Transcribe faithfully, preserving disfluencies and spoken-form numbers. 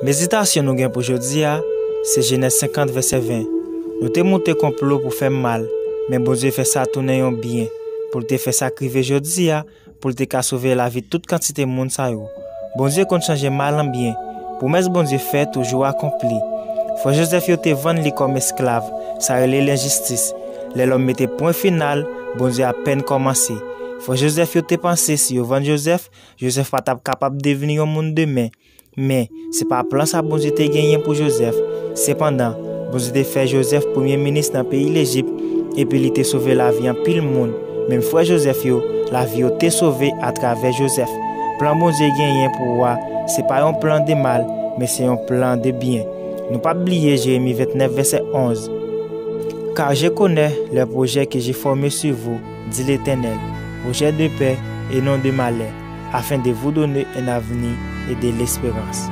Meditasyon nou gen pou jodi a, se Jenèz senkant vèsè ven. Nou te moute konplo pou fè m mal, men Bondye fè sa tounen yon byen, pou l te fè sa k rive jodi a, pou l te ka sove lavi tout kantite moun sa yo. Bondye konn chanje mal an byen. Pwomès Bondye fè toujou akonpli. Frè Jozèf yo te vann li kòm esklav, sa rele lenjistis. Lè lòm mete pwen final, Bondye apèn kòmanse. Frè Jozèf yo te panse si yo vann Jozèf, Jozèf pa t ap kapab devni yon moun demen. Men, se pa plan sa Bondye te genyen pou Jozèf. Sepandan, Bondye te fè Jozèf premye minis nan peyi Lejip, epi li te sove lavi anpil moun. Menm frè Jozèf yo, lavi yo te sove atravè Jozèf. Plan Bondye genyen pou ou a, se pa yon plan de mal, men se yon plan de byen. Nou p ap bliye Jeremi vennèf vèsè onz. Car je connais les projets que j'ai formés sur vous, dit l'Éternel, projets de paix et non de malheur, afin de vous donner un avenir et de l'espérance.